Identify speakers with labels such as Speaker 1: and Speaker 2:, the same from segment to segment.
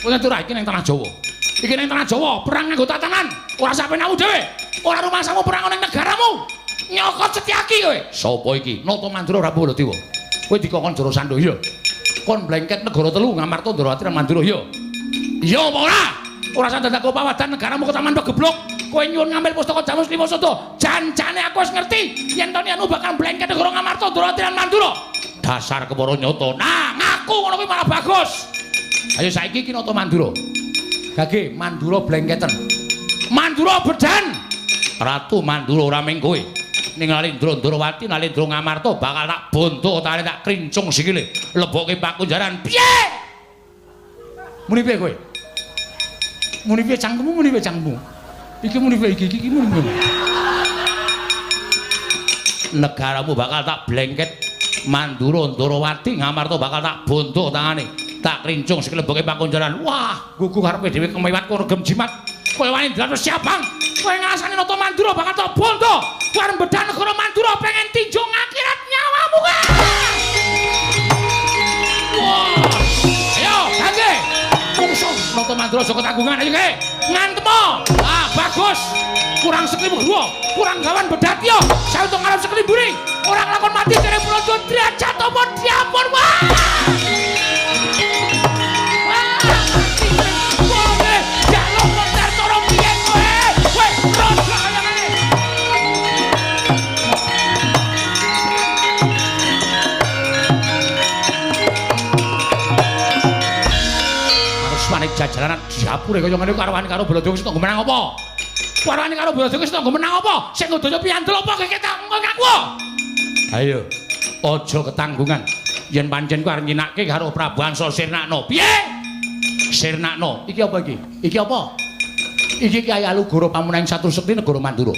Speaker 1: Kowe ngerti ora iki ning tanah Jawa. Iki ning tanah Jawa, perang nganggo tatanan. Ora sapenamu dhewe. Ora rumasamu perang ning negaramu. Nyokot Setyaki kowe. Sapa iki? Nata Mandura Prabu Baladewa. Kowe dikongkon Jarasandha iya. Kon blengket negara telu Ngamarta Ndrawati lan Mandura iya. Iya apa ora? Ora usah dadak pawadan negaramu ketaman pegeblok. Kowe nyuwun ngambil pustaka Jamus Lima Sada. Jan-jane aku wis ngerti yen to anu bakal blengket negara Ngamarta Ndrawati lan Mandura. Dasar kepara nyata. Nah, ngaku ngono kuwi malah bagus. Ayo saiki iki Nata Mandura. Gage Mandura blengketen. Mandura bedan. Ratu Mandura ora ming kowe. Ning Nalendra Ndrawati, Nalendra Ngamarta bakal tak bonto tane tak krincung sikile. Lebokke pakunjaran. Piye? Muni piye kowe? Muni piye cangkemmu, muni piye cangkemmu? Iki muni piye iki iki muni piye? Negaramu bakal tak blengket Mandura Ndrawati Ngamarta bakal tak bonto tangane. Tak krincung sikile lebokke pakunjaran. Wah, gugu karepe dhewe kemewat regem jimat. Kowe wani ndratos siapang. Kowe ngrasani Nata Mandura bakal tak bonto. Kowe arep bedah negara Mandura pengen tinjung akhirat nyawamu kowe. Wah. Ayo, gangge. Mungsuh Nata Mandura aja ketanggungan ayo ge. Ngantemo. Ah, bagus. Kurang seklimu dua, kurang gawan bedatya. Sauto ngarep seklimburi. Ora nglakon mati jare Praja derajat apa diampun. Wah. Jajalanan diapure kaya ngene karwane karo Baladewa wis tanggo menang apa? Karwane karo Baladewa wis tanggo menang apa? Sing ngudaya piyandel apa kowe ketanggung aku? Ayo, aja ketanggungan. Yen pancen kowe arep nyinake karo Prabu Ansa Sirnakna. Piye? Sirnakna. Iki apa iki? Iki apa? Iki Kyai Alugoro pamunahing Satru Sekti negara Mandura.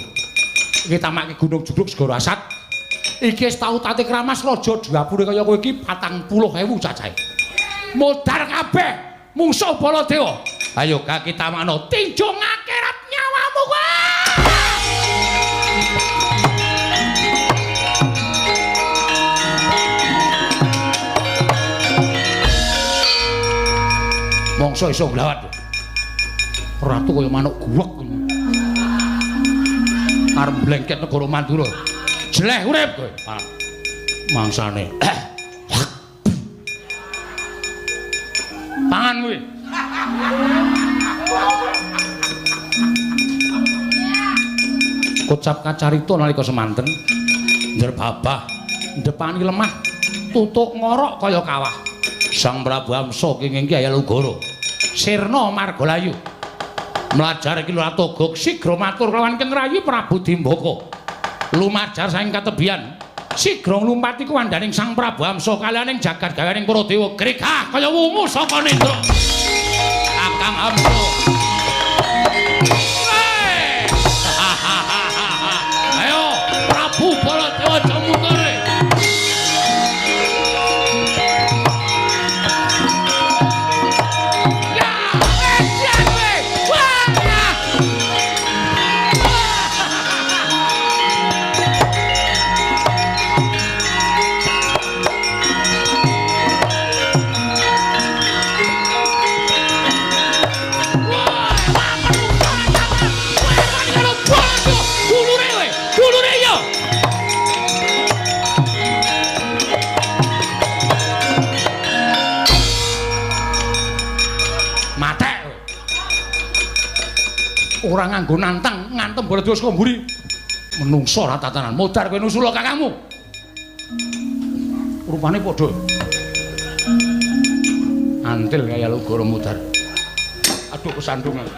Speaker 1: Iki tamake Gunung Jugruk Segara Asat. Iki wis tau tate kramas raja diapure kaya kowe iki 40.000 cacahe. Modar kabeh. Mungsuh Baladewa. Ayo kaki tamakno tinjung akhirat nyawamu kowe. Mongso iso nglawat. Ratu kaya manuk guwek. Arep blengket negara Mandura. Jeleh urip kowe. Mangsane. Pangan kuwi. Kocap kacarita nalika semanten njerbabah ndepani lemah tutuk ngorok kaya kawah. Sang Prabu Amsa kenging Kyai Alugoro sirna margalayu mlajar iki Lurah Togog sigra matur kelawan Keng Rayi Prabu Dimbaka. Lumajar saking katebian sigra nglumpati kuwandaning Sang Prabu Amsa kaliyaning jagat gawening para dewa gregah kaya wungu saka nendra. Kakang Amsa. Ayo Prabu Baladewa aja mundur. Ya, edan kowe. Wah. Ora nganggo nantang, ngantem Baladewa saka mburi. Menungso ora tatanan. Modar kowe nusula kakangmu. Rupane padha. Antil kaya Alugoro modar. Aduh kesandungan.